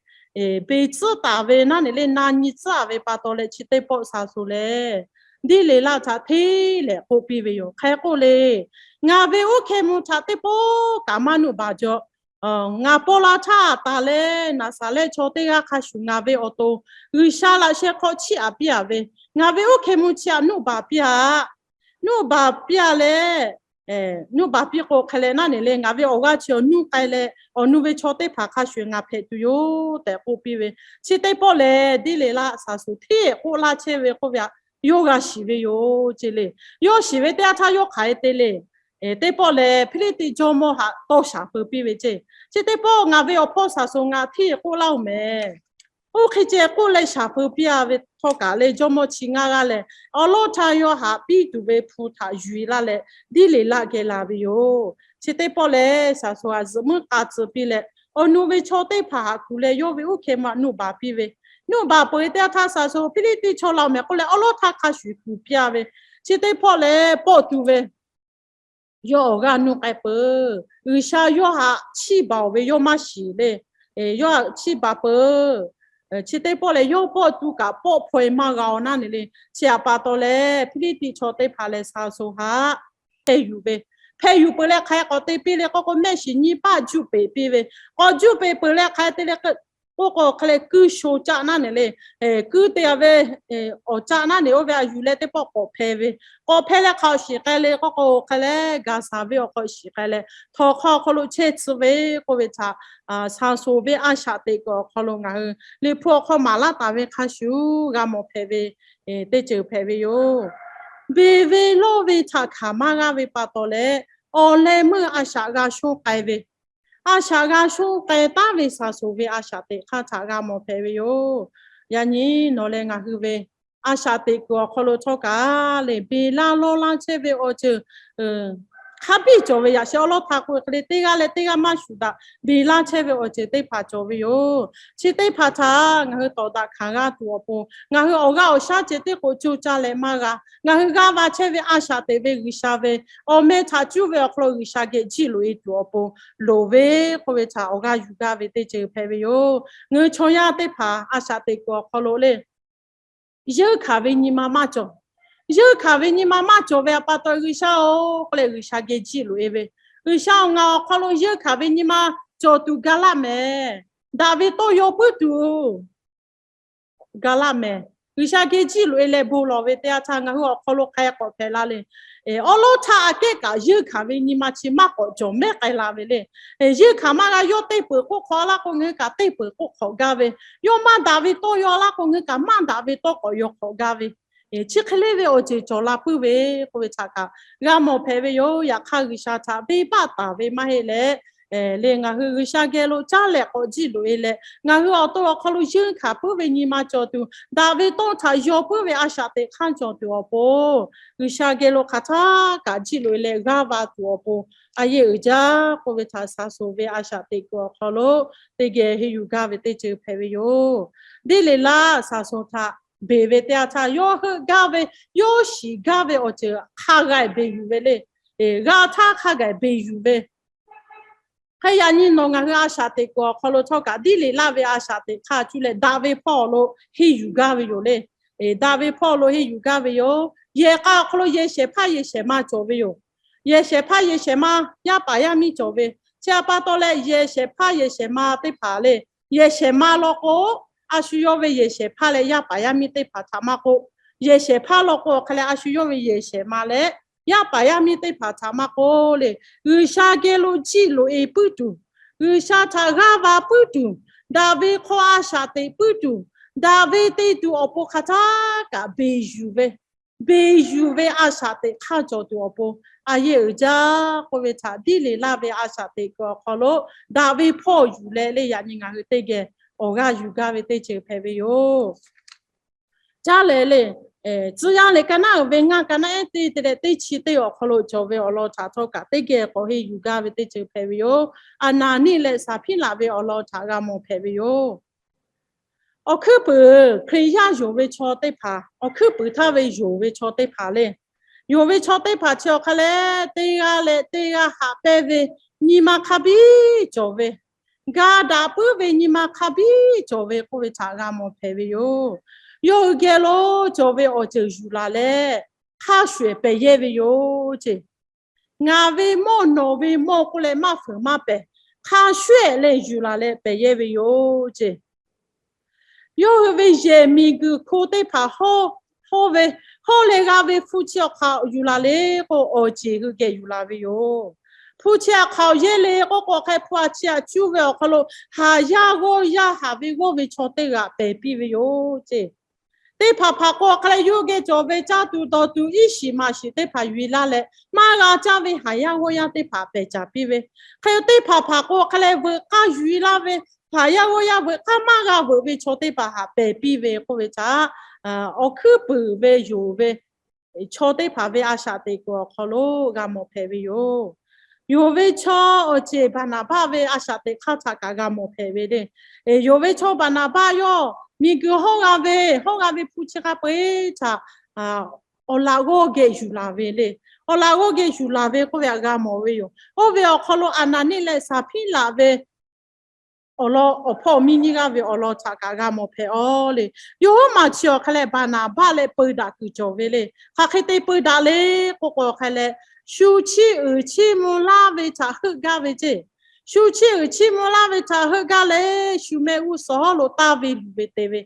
beˬ tcuhˉ taˍ ve naˉ ne le, na nyi tcuhˉ-a ve pa taw leh chi teˇ pawˆ Saˍsonˍ lehˬ Diˇleˍlaˆ htaꞈ hteˇ lehˍ k'oˆ piˇ ve yoˬ. Hk'e k'oˆ le, ngaˬ ve uˉ hkeh mvuh htaꞈ teˇ pawˆ kaꞈ maˇ nuˆ baˬ jaw. Ngaˬ paw la htaˇ taˍ leh Naˍzaˍrehˆ chaw teˇ g'aˇ hk'a shuˍ ngaˬ ve awˬ to G'uiˬsha laꞈ sheh hk'aw chiˇ aꞈ piˇ-a ve, ngaˬ ve uˉ hkeh mvuh chi htaꞈ nuˆ baˬ piˇ-a. Nuˆ baˬ piˇ-a leh, nuˆ baˬ piˇ k'o hk'e leh naˉ ne le, ngaˬ ve awˬ g'aˇ chi awˬ nuˇ k'ai leh awˬ nu ve chaw teˇ hpaˍ hk'a shuˍ ngaˬ hpehꞈ tuˬ yoˬ tehꞈ k'oˆ piˇ ve. Chi teˇ pawˆ lehˬ Diˇleˍlaˆ Saˍsonˍ hteˇ k'oˆ laˇ chehˇ ve k'oˆ ve htaꞈ yawˇ g'a shiˍ ve yoˬ ceˇ le. Yawˇ shiˍ ve teˇ yanˇ htaˇ yawˇ hk'aˬ hk'e te le. Teˇ pawˆ lehˬ Hpiˇliˇtiˆ jawˇmawˇ htaꞈ tawˇ shaˍ feu piˇ ve ceˇ. Chi teˇ pawˆ ngaˬ ve awˬ hpawˇ Saˍsonˍ ngaˬ hteˇ k'oˆ laˇ-oˬ meh. Oˇ hk'e ceh k'oˆ leh shaˍ feu piˇ-a ve htawˇ kaꞈ le, jawˇmawˇ chi ngaˇ g'aˇ lehˬ awˬ lawˉ htaˇ yawˇ htaꞈ piˇ tuˬ ve hpu htaꞈ yuˬ-e laˇ leh Diˇleˍlaˆ geh la ve yoˬ. Chi teˇ pawˆ lehˬ Saˍsonˍ htaꞈ zuhꞈ muiˉ k'a tcuh piˇ leh awˬ nu ve chaw teˇ hpaˍ htaꞈ kuˬ leh yawˇ ve uˉ hkeh mvuh htaꞈ nuˆ baˬ piˇ ve. Nuˆ baˬ peuˬ ve teˇ yanˇ htaˇ Saˍsonˍ Hpiˇliˇtiˆ chaw la-oˬ meh k'oˆ leh awˬ lawˉ htaˇ hk'a shuˍ kuˬ piˇ-a ve. Chi teˇ pawˆ lehˬ pawˆ tuˬ ve yawˇ awˬ g'aˇ nuˇ k'ai peuˬ. G'uiˬsha yawˇ htaꞈ chiˇ baˬ-oˬ ve yawˇ maˇ shiˍ le. Yawˇ htaꞈ chiˇ baˬ peuˬ. Chi teˇ pawˆ lehˬ yawˇ pawˆ tuˬ kaꞈ pawˆ hpaw-e maˇ g'a-oˬ naˉ ne le. Chi htaꞈ pa taw leh Hpiˇliˇtiˆ chaw teˇ hpaˍ lehˬ Saˍsonˍ htaꞈ hpeh yuˬ ve, hpeh yuˬ peuˬ leh hk'aˬ hk'e k'awꞈ te piˇ le k'oˆ k'o, mehˆ shiˍ nyiˇ paˆ juˆ peꞈ piˇ ve, k'awꞈ juˆ peꞈ peuˬ leh hk'aˬ hk'e te le Oˇ k'o hk'e leh kuiˇ sho caˆ naˉ neˬ le, kuiˇ te a ve awˬ caˆ naˉ neˬ oˇ ve a yuˬ leh teˇ pawˆ k'awꞈ hpeh ve, k'awꞈ hpeh leh hk'a shiˍ k'ai le k'oˆ k'o hk'e leh gaˬ shaˍ ve awˬ hk'aw shiˍ k'ai leh htawnˍ hk'aw awˬ hk'aw lo chehˇ tcuh ve k'oˆ ve htaꞈ, shaˍ sonˍ ve a shaꞈ teꞈ kuiˬ awˬ hk'aw lo ngaˬ hui Liꞈ hpu awˬ hk'aw maˍ laˇ taˍ ve hk'a shuˍ g'a mawˬ hpehꞈ ve teˇ ceuˬ hpehꞈ ve yoˬ. Beˬ ve lawˇ ve htaꞈ hkanˍ maˇ g'aˇ ve pa taw leh, awˬ leh meuˇ a shaꞈ g'a shonˇ k'ai ve, a shaꞈ g'a shonˇ k'ai taˉ ve shaˍ sonˍ ve a shaꞈ teꞈ hk'aˇ htaꞈ g'a mawˬ hpehꞈ ve yoˬ. Yaꞈ nyi nawˬ leh ngaˬ hui ve a shaꞈ teꞈ kuiˬ awˬ hk'aw lo htawˇ kaꞈ le, beˬ laˇ lawˇ laˇ chehˇ ve awˬ ceuˬ hk'a biˇ cawˬ ve, yaꞈ sheh awˉ lawˉ htaˇ k'oˆ ve hk'e le teˇ g'aˇ leh teˇ g'aˇ maˇ shuˍ daꞈ beˬ laˇ chehˇ ve awˬ ceuˬ teˇ hpaˍ cawˬ ve yoˬ. Chi teˇ hpaˍ htaꞈ ngaˬ hui tawˍ daꞈ hkanˍ g'a tuˬ awˬ pon, ngaˬ hui awˬ g'aˇ awˬ shaˉ ceh teˇ k'o coˇ caˇ leh maˇ g'a. Ngaˬ hui g'aˇ va chehˇ ve a shaꞈ teꞈ ve G'uiˬsha ve awˬ meh htaꞈ cuˇ ve awˬ hk'aw lo G'uiˬsha geh jiˆ loꞈ e tuˬ awˬ pon loˍ ve k'oˆ ve htaꞈ awˬ g'aˇ yuˬ gaˇ ve teˇ ceuˬ hpehꞈ ve yoˬ. Ngaˬ hui chaw yaˇ teˇ hpaˍ a shaꞈ teꞈ kuiˬ awˬ hk'aw lo le yeunˇ hkanˍ ve nyi ma maˇ cawˬ. Yeunˇ hkanˍ ve nyi ma maˇ cawˬ ve a pa taw G'uiˬsha-oˬ k'oˆ leh G'uiˬsha geh jiˆ loꞈ e ve, G'uiˬsha-oˬ, ngaˬ awˬ hk'aw lo yeunˇ hkanˍ ve nyi ma cawˬ tuˬ ga laˇ mehˍ. Daꞈ ve tawˇ yaw puiˉ tuˬ ga laˇ mehˍ. G'uiˬsha geh jiˆ loꞈ e leh bon lawˬ ve teˇ yanˇ htaˇ ngaˬ hui awˬ hk'aw lo k'ai k'awꞈ hpehꞈ la le. Awˉ lawˉ htaˇ aꞈ kehˉ kaꞈ yeunˇ hkanˍ ve nyi ma chi maˇ k'awꞈ cawˬ mehˉ k'ai la ve le. Yeunˇ hkanˍ maˇ g'a yawˇ teˇ peuˬ k'oˆ hk'awꞈ laˇ k'o ngaˬ hui kaꞈ teˇ peuˬ k'oˆ hk'awꞈ gaˇ ve, yawˇ maˇ daꞈ ve tawˇ yaw laˇ k'o ngaˬ hui kaꞈ maˇ daꞈ ve tawˇ k'awꞈ yaw hk'awꞈ gaˇ ve, chi hk'e le ve awˬ ceuˬ cawˬ la puiˉ ve k'oˆ ve htaꞈ kaꞈ g'a mawˬ hpehꞈ ve yoˬ. Yaꞈ hk'aˇ G'uiˬsha htaꞈ venˇbaˆ taˍ ve maˇ heˆ leh, le ngaˬ hui G'uiˬsha geh lo caˉ lehˬ k'awꞈ jiˆ loꞈ e leh ngaˬ hui awˬ to awˬ hk'aw lo yeunˇ hkanˍ puiˉ ve nyi ma cawˬ tuˬ, daꞈ ve tawˇ htaꞈ yaw puiˉ ve a shaꞈ teꞈ hk'aˇ cawˬ tuˬ awˬ pon, G'uiˬsha geh lo hk'aˬ htaˇ kaꞈ jiˆ loꞈ e leh g'aˇ va tuˬ awˬ pon, a yehˬ uiˍ jaˇ k'oˆ ve htaꞈ shaˍ sonˍ ve a shaꞈ teꞈ kuiˬ awˬ hk'aw lo teˇ geh henˇ yuˬ gaˇ ve teˇ ceuˬ hpehꞈ ve yoˬ. Deˇ le laˇ shaˍ sonˍ htaꞈ beˬ ve teˇ yanˇ htaˇ yawˇ heuˆ gaˇ ve, yawˇ shiˍ gaˇ ve awˬ ceuˬ hk'a g'a beˬ yuˬ ve le. G'a htaˇ hk'a g'a beˬ yuˬ ve Hk'e yaꞈ nyi nawˬ ngaˬ hui a shaꞈ teꞈ kuiˬ awˬ hk'aw lo htawˇ kaꞈ diˇ leꞈ laˇ ve a shaꞈ teꞈ hk'aˇ cuˇ leh daꞈ ve hpawˇ lo henˇ yuˬ gaˇ ve yoˬ le. Daꞈ ve hpawˇ lo henˇ yuˬ gaˇ ve yoˬ. Yehˬ k'a awˬ hk'aw lo yehˬ shehˍ hpaˇ yehˬ shehˍ ma cawˬ ve yoˬ. Yehˬ shehˍ hpaˇ yehˬ shehˍ ma yaˇ paˍ yaˇ miˇ cawˬ ve, chi a pa taw leh yehˬ shehˍ hpaˇ yehˬ shehˍ ma teˇ hpaˍ le, yehˬ shehˍ ma law k'o, a shu yawˇ ve yehˬ shehˍ hpaˇ leh yaˇ paˍ yaˇ miˇ teˇ hpaˍ htaꞈ maˇ k'oˆ, yehˬ shehˍ hpaˇ law k'o awˬ hk'e leh a shu yawˇ ve yehˬ shehˍ ma leh yaˇ paˍ yaˇ miˇ teˇ hpaˍ htaꞈ maˇ k'oˆ le, G'uiˬsha geh lo jiˆ loꞈ e puiˉ tuˬ, G'uiˬsha htaꞈ g'aˇ va puiˉ tuˬ, daꞈ ve hk'aw a shaꞈ teꞈ puiˉ tuˬ, daꞈ ve te tuˬ awˬ pon hk'aˬ htaˇ kaꞈ beˬ yuˬ ve, beˬ yuˬ ve a shaꞈ teꞈ hk'aˇ cawˬ tuˬ awˬ pon, a yehˬ uiˍ jaˇ k'oˆ ve htaꞈ diˇ leꞈ laˇ ve a shaꞈ teꞈ kuiˬ awˬ hk'aw lo daꞈ ve hpawˇ yuˬ leh le yaꞈ nyi ngaˬ hui teˇ geh awˬ g'aˇ yuˬ gaˇ ve teˇ ceuˬ hpehꞈ ve yoˬ. Caˇ leh le, tcuh yaˇ leh ka naˉ uiˍ ve ngaˇ ka naˉ ehˉ teˇ te leh teˇ chi teˇ awˬ hk'aw lo cawˬ ve awˬ lawn htaꞈ htawˇ kaꞈ teˇ geh k'awꞈ henˇ yuˬ gaˇ ve teˇ ceuˬ hpehꞈ ve yoˬ. Aˍnaˍniˆ leh Saˍhpiˉlaꞈ ve awˬ lawn htaꞈ g'a mawˬ hpehꞈ ve yoˬ. Awˬ hkuiˉ puiˍ Hkriꞈ yaˇ yonˍ ve chaw teˇ hpaˍ, awˬ hkuiˉ puiˍ htaˇ ve yonˍ ve chaw teˇ hpaˍ le, yonˍ ve chaw teˇ hpaˍ chi awˬ hk'a leh teˇ g'aˇ leh teˇ g'aˇ haꞈ pehnˇ ve nyi ma hk'a biˇ cawˬ ve, ga daꞈ puiˉ ve nyi ma hk'a biˇ cawˬ ve k'oˆ ve htaꞈ g'a mawˬ hpehꞈ ve yoˬ. Yawˇ hui geh lo cawˬ ve awˬ ceuˬ yuˬ laˬ leh hk'a shuˍ ehˍ pehˬ yehˇ ve yoˬ ceˇ. Ngaˬ ve mawˇ nawˬ ve mawˇ k'oˆ leh maˇ fuiˍ maˇ pehˬ, hk'a shuˍ ehˍ leh yuˬ laˬ leh pehˬ yehˇ ve yoˬ ceˇ. Yawˇ hui ve yehˬ miˬguiˬ hko teˇ hpaˍ hawˇ, hawˇ ve, hawˇ leh g'a ve hpu chi awˬ hk'aw yuˬ laˬ le k'o awˬ ceˬ hui geh yuˬ laˬ ve yoˬ. Hpu chi awˬ hk'aw yehˇ le k'oˆ k'o hk'e hpu a chi a cuˇ ve awˬ hk'aw lo haˍ yaˇ g'awˇ yaˇ haˍ ve g'awˇ ve chaw teˇ g'aꞈ pehˬ piˇ ve yoˬ ceˇ. Teˇ hpaˍ hpaˍ k'o hk'a leh yawˇ geh cawˬ ve caˇ tuˬ dawˬ tuˬ iˉ shiˍ maˍ shiˍ teˇ hpaˍ yuˬ e laˇ leh maˇ g'a caˇ ve haˍ yaˇ g'awˇ yaˇ teˇ hpaˍ pehˬ caˍ piˇ ve, hk'e teˇ hpaˍ hpaˍ k'o hk'a leh veuꞈ k'aˇ yuˬ e laˇ ve haˍ yaˇ g'awˇ yaˇ veuꞈ k'aˇ maˇ g'a veuꞈ ve chaw teˇ hpaˍ haꞈ pehˬ piˇ ve k'oˆ ve htaꞈ awˬ hkuiˉ puiˍ ve yonˍ ve chaw teˇ hpaˍ ve a shaꞈ teꞈ kuiˬ awˬ hk'aw lo g'a mawˬ hpehꞈ ve yoˬ. Yonˍ ve chaw awˬ ceˬ Baˍnaˍbaˆ ve a shaꞈ teꞈ hk'aˇ htaꞈ kaꞈ g'a mawˬ hpehꞈ ve le. Yonˍ ve chaw Baˍnaˍbaˆ yawˇ miˬguiˬ hawˇ g'a ve, hawˇ g'a ve hpu chi hk'a peu-eˬ htaꞈ awˬ laꞈ g'awˇ geh yuˬ laˬ ve le. Awˬ laꞈ g'awˇ geh yuˬ laˬ ve k'oˆ ve htaꞈ g'a mawˬ ve yoˬ. Oˇ ve awˬ hk'aw lo Aˍnaˍniˆ leh Saˍhpiˉlaꞈ ve awˬ lawn awˬ hpawˇ miˇ nyiˇ g'aˇ ve awˬ lawn htaꞈ kaꞈ g'a mawˬ hpehꞈ-aw le. Yawˇ huiˉ maˬ chi awˬ hk'a leh Baˍnaˍbaˆ leh peu daꞈ kuiˬ cawˬ ve le. Hk'aˬ hk'e te peu daꞈ le k'oˆ k'o hk'a leh, shu chiˇ uiˍ chiˇ mvuh laˇ ve htaꞈ heuˆ gaˇ ve ceˇ. Shu chiˇ uiˍ chiˇ mvuh laˇ ve htaꞈ heuˆ gaˇ leh, shu mehˆ g'uˇ suhˍ hawˉ lo taˇ ve luˬ ve te ve,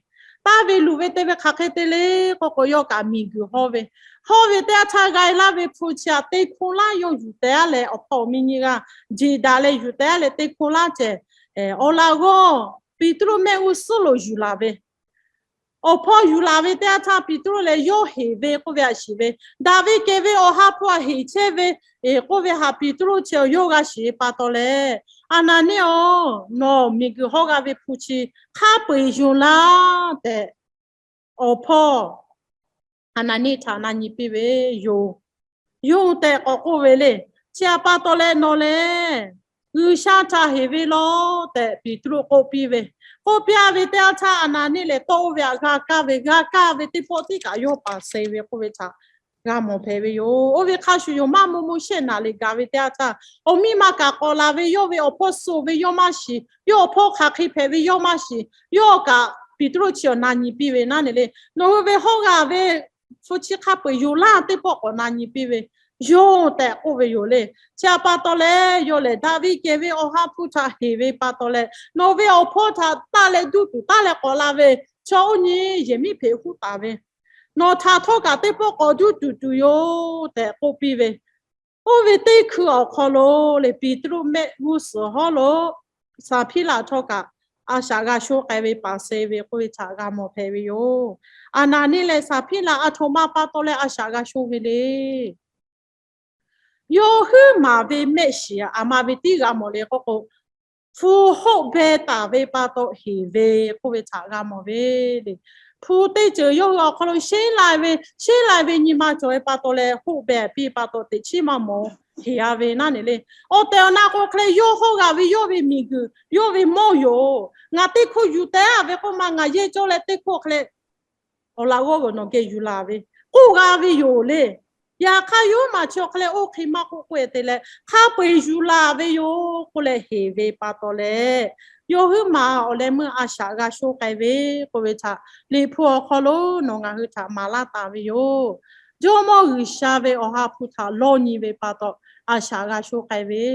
taˇ ve luˬ ve te ve hk'aˬ hk'e te le k'oˆ k'o, yawˇ kaꞈ miˬguiˬ hawˇ ve, hawˇ ve teˇ yanˇ htaˇ g'a e laˇ ve hpu chi htaꞈ teˇ hkawˇ laˇ yawˇ yuˬ tehꞈ a leh, awˬ hpawˇ awˬ miˇ nyiˇ g'aˇ jeˬ daꞈ leh yuˬ tehꞈ a leh teˇ hkawˇ laˇ ceh, awˬ laꞈ g'awˇ Peˍtruˆ mehˆ g'uˇ suhˍ lo yuˬ laˬ ve. Awˬ hpawˇ yuˬ laˬ ve teˇ yanˇ htaˇ Peˍtruˆ lehˬ yawˇ heˍ ve k'oˆ ve htaꞈ shiˍ ve, daꞈ ve kehˬ ve Awˬ ha hpu htaꞈ heˍ chehˇ ve k'oˆ ve htaꞈ Peˍtruˆ chi awˬ yawˇ g'a shiˍ ve pa taw leh, Aˍnaˍniˆ-oˬ, nawˬ miˬguiˬ hawˇ g'a ve hpu chi hk'a peu-eˬ yonˍ laˇ tehꞈ, awˬ hpawˇ Aˍnaˍniˆ htaꞈ na nyi piˇ ve yoˬ. Yonˍ tehꞈ k'awꞈ k'oˆ ve le. Chi htaꞈ pa taw leh nawˬ lehˬ G'uiˬsha htaꞈ heˍ ve law tehꞈ Peˍtruˆ k'oˆ piˇ ve. K'oˆ piˇ ve teˇ yanˇ htaˇ Aˍnaˍniˆ lehˬ tawˇ oˇ ve htaꞈ g'a kaˇ ve, g'a kaˇ ve teˇ pawˆ tiˉ kaꞈ yawˇ paˍ suh ve k'oˆ ve htaꞈ g'a mawˬ hpehꞈ ve yoˬ. Oˇ ve hk'a shuˍ yoˬ, maˇ maw maw shehˆ naˍ riˍ gaˬ ve teˇ yanˇ htaˇ, awˬ miˇ ma kaꞈ k'awꞈ laˬ ve, yawˇ ve awˬ hpawˇ suh ve yawˇ maˇ shiˍ, yawˇ awˬ hpawˇ hk'aˬ hk'e hpehꞈ ve yawˇ maˇ shiˍ, yawˇ kaꞈ Peˍtruˆ chi awˬ na nyi piˇ ve naˉ ne le, nawˬ hui ve hawˇ g'a ve hpu chi hk'a peu-eˬ yoˬ laˇ teˇ pawˆ k'awꞈ na nyi piˇ ve, yonˍ tehꞈ k'oˆ ve yoˬ le. Chi htaꞈ pa taw leh yawˇ lehˬ daꞈ ve kehˬ ve Awˬ ha hpu htaꞈ heˍ ve pa taw leh, nawˬ ve awˬ hpawˇ htaꞈ taˇ leh duˇ tuˬ taˇ leh k'awꞈ la ve, chaw oˇ nyi yehˬ miˉ hpeꞈ huˉ taˍ ve, nawˬ htaꞈ htawˇ kaꞈ teˇ pawˆ k'awꞈ duˇ tuˬ tuˬ yoˬ tehꞈ k'oˆ piˇ ve. Oˇ ve teˇ hkui awˬ hk'aw lo lehˬ Peˍtruˆ mehˆ g'uˇ suhˍ hawˉ lo Saˍhpiˇlaꞈ htawˇ kaꞈ a shaꞈ g'a shonˇ k'ai ve paˍ suh ve k'oˆ ve htaꞈ g'a mawˬ hpehꞈ ve yoˬ. Aˍnaˍniˆ leh Saˍhpiˇlaꞈ a htoꞈ ma pa taw leh a shaꞈ g'a shonˇ ve le. Yawˇ huiˉ maˍ ve mehˆ shiˍ aˬ ma ve tiˉ g'a mawˬ le k'oˆ k'o, hpu hoˆ beh taˍ ve pa taw heˍ ve k'oˆ ve htaꞈ g'a mawˬ ve le. Hpu teˇ ceuˬ yawˇ hui awˬ hk'aw lo sheˉ lai ve, sheˉ lai ve nyi ma cawˬ ve pa taw leh hoˆ beh piˇ pa taw teꞈ chiˉ maˇ mawˬ heˍ a ve naˉ ne le. Awˬ tehˬ awˬ na k'o hk'e leh yawˇ hawˇ g'a ve yawˇ ve miˬguiˬ yawˇ ve mawˇ yoˬ. Ngaˬ teˇ hkawˇ yuˬ tehꞈ a ve k'oˆ ma ngaˬ yehˇ cawˇ leh teˇ hkawˇ hk'e leh awˬ laꞈ g'awˇ g'uiˬ nawˬ geh yuˬ laˬ ve k'oˆ g'a ve yoˬ le. Yaꞈ hk'aˇ yawˇ maˬ chi awˬ hk'e leh oˇ hk'e maˇ k'oˆ k'oˆ e te leh hk'a peu-eˬ yuˬ laˬ ve yoˬ k'oˆ leh heˍ ve pa taw leh, yawˇ huiˉ maˍ awˬ leh meuˇ a shaꞈ g'a shonˇ k'ai ve k'oˆ ve htaꞈ Liꞈ hpu awˬ hk'aw lo nawˬ ngaˬ hui htaꞈ maˍ laˇ taˍ ve yoˬ. Jawˇmawˇ G'uiˬsha ve Awˬ ha hpu htaꞈ lawˇ nyi ve pa taw a shaꞈ g'a shonˇ k'ai ve,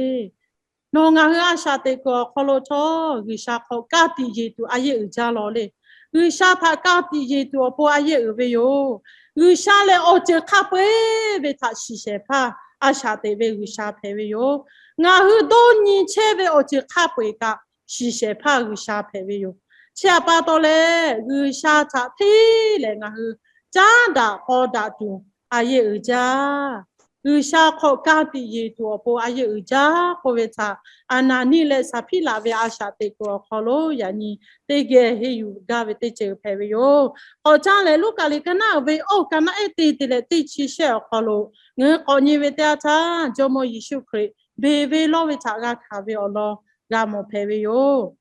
nawˬ ngaˬ hui a shaꞈ teꞈ kuiˬ awˬ hk'aw lo htawˇ G'uiˬsha hk'aw ka tiꞈ yeˬ tuˬ a yehˇ uiˍ jaˇ law le. G'uiˬsha htaꞈ ka tiꞈ yeˬ tuˬ awˬ pon a yehˇ uiˍ ve yoˬ. G'uiˬsha lehˬ awˬ ceuˬ hk'a peu-eˬ ve htaꞈ shiˍ shehˍ hpaˇ a shaꞈ teꞈ ve G'uiˬsha hpehꞈ ve yoˬ. Ngaˬ hui dawˇ nyi chehˇ ve awˬ ceuˬ hk'a peu-eˬ kaꞈ shiˍ shehˍ hpaˇ G'uiˬsha hpehꞈ ve yoˬ. Chi htaꞈ pa taw leh G'uiˬsha htaꞈ hteˇ lehˬ ngaˬ hui caˉ daꞈ k'aw daꞈ tuˬ a yehˇ uiˍ jaˇ. G'uiˬsha hk'aw ka tiꞈ yeˬ tuˬ awˬ pon a yehˇ uiˍ jaˇ k'oˆ ve htaꞈ Aˍnaˍniˆ leh Saˍhpiˇlaꞈ ve a shaꞈ teꞈ kuiˬ awˬ hk'aw lo yaꞈ nyi teˇ geh henˇ yuˬ gaˇ ve teˇ ceuˬ hpehꞈ ve yoˬ. K'awꞈ caˇ leh Luˉkaꞈ liꞈ ka naˉ uiˍ ve awˬ ka naˉ ehˉ te te leh teˇ chi shehˆ awˬ hk'aw lo ngaˬ hui k'awꞈ nyi ve teˇ yanˇ htaˇ Jawˇmawˇ Yeˍsuˆ Hkriꞈ beˬ ve lawˇ ve htaꞈ g'a hkanˍ ve awˬ lawn g'a mawˬ hpehꞈ ve yoˬ.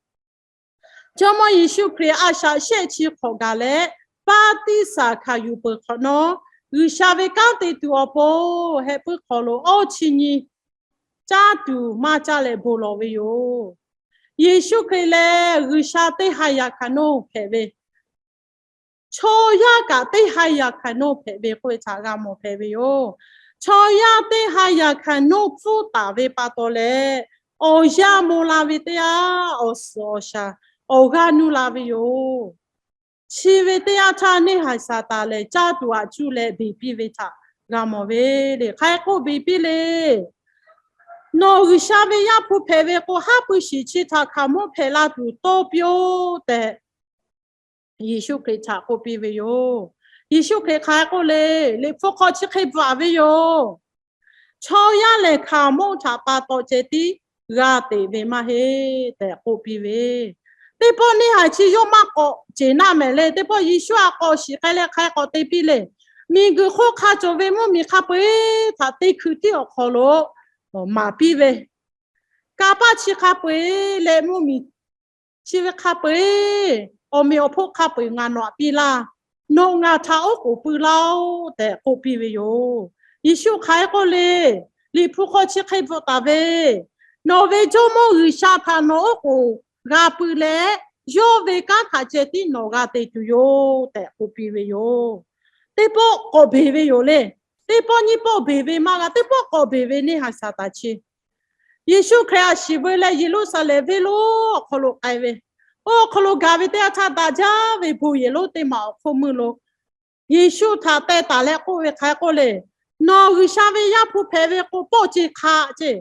Jawˇmawˇ Yeˍsuˆ Hkriꞈ a shaꞈ shehˆ chi hk'awꞈ gaˬ leh, baˆtiˆsaˬ hkanˍ yuˬ peuˬ hk'awꞈ nawˉ, G'uiˬsha ve kanˉ te tuˬ awˬ pon heh puiˉ hk'aw lo awˇ chi nyi caˇ tuˬ maˇ caˇ leh bon lawˬ ve yoˬ. Yeˍsuˆ Hkriꞈ lehˬ G'uiˬsha teˇ ha yaꞈ hkanˍ nawˇ hpehꞈ ve, chaw yaˇ kaꞈ teˇ ha yaꞈ hkanˍ nawˇ hpehꞈ ve k'oˆ ve htaꞈ g'a mawˬ hpehꞈ ve yoˬ. Chaw yaˇ teˇ ha yaꞈ hkanˍ nawˇ pfuhˇ taˍ ve pa taw leh, awˬ yanˇ maw la ve teˇ yanˇ awˬ suhˍ awˬ shaˍ awˬ g'aˇ nuˇ la ve yoˬ. Chi ve teˇ yanˇ htaˇ neˇ haiˬ Saˍtanˍ lehˬ caˇ tuˬ aꞈ cuˇ leh beˬ piˇ ve htaꞈ g'a mawˬ ve le. Hk'aˬ hk'e k'oˆ beˬ piˇ le. Nawˬ G'uiˬsha ve Yaˇ hpu hpehꞈ ve k'o, haˉ pui shiˍ chi htaꞈ hkaoˍmonˇ hpehꞈ la tuˬ tawˇ piˇ-oˆ tehꞈ, Yeˍsuˆ Hkriꞈ htaꞈ k'oˆ piˇ ve yoˬ. Yeˍsuˆ Hkriꞈ hk'aˬ hk'e k'oˆ le, Liꞈ hpu hk'aw chi hk'e bvuhꞈ ve yoˬ. Chaw yaˇ lehˬ hkaoˍmonˇ htaꞈ pa taw ceh tiˉ g'a teꞈ ve maˇ heˆ tehꞈ k'oˆ piˇ ve, teˇ pawˆ neˇ haiˬ chi yawˇ maˇ k'awꞈ ceˬ naˆ mehˍ le. Teˇ pawˆ Yeˍsuˆ a k'awꞈ shiˍ k'ai leh hk'aˬ hk'e k'awꞈ te piˇ le. Miˬguiˬ hk'oˆ hk'a cawˬ ve mvuhˇmiˬ hk'a peu-eˬ htaꞈ teˇ hkui tiˉ awˬ hk'aw lo maˍ piˇ ve, kanˇ paˆ chi hk'a peu-eˬ leh mvuhˇmiˬ chi ve hk'a peu-eˬ, awˬ meꞈ awˬ hponˇ hk'a peu-eˬ ngaˬ nawˬ htaꞈ piˇ laˇ. Nawˬ ngaˬ htaꞈ oˉ k'oˍ pui laˇ-oˆ tehꞈ k'oˆ piˇ ve yoˬ. Yeˍsuˆ hk'aˬ hk'e k'oˆ le, Liꞈ hpu hk'aw chi hk'e bvuhꞈ taˍ ve, Nawˬ ve Jawˇmawˇ G'uiˬsha htaꞈ nawˬ oˉ k'oˍ g'a pui leh, yawˇ ve kanˉ htaꞈ ceh tiˉ nawˬ g'a te tuˬ yoˬ tehꞈ k'oˆ piˇ ve yoˬ. Teˇ pawˆ k'awꞈ beˬ ve yoˬ le. Teˇ pawˆ nyiˇ pawˆ beˬ ve maˇ g'a, teˇ pawˆ k'awꞈ beˬ ve neˇ haiˬ Saˍtanˍ chi Yeˍsuˆ Hkriꞈ a shiˍ veu leh Yeˍruˆsaˍlehnˍ venˇ lonˉ awˬ hk'aw lo k'ai ve, oˇ awˬ hk'aw lo gaˬ ve teˇ yanˇ htaˇ, daꞈ jaˇ ve bon yehˬ lonˉ teˇ maˬ awˬ hk'oˆ meuˇ lo Yeˍsuˆ htaꞈ teh taˍ leh k'oˆ ve hk'aˬ hk'e k'oˆ le, Nawˬ G'uiˬsha ve Yaˇ hpu hpehꞈ ve k'o, pawˆ ce hk'aˆ ce.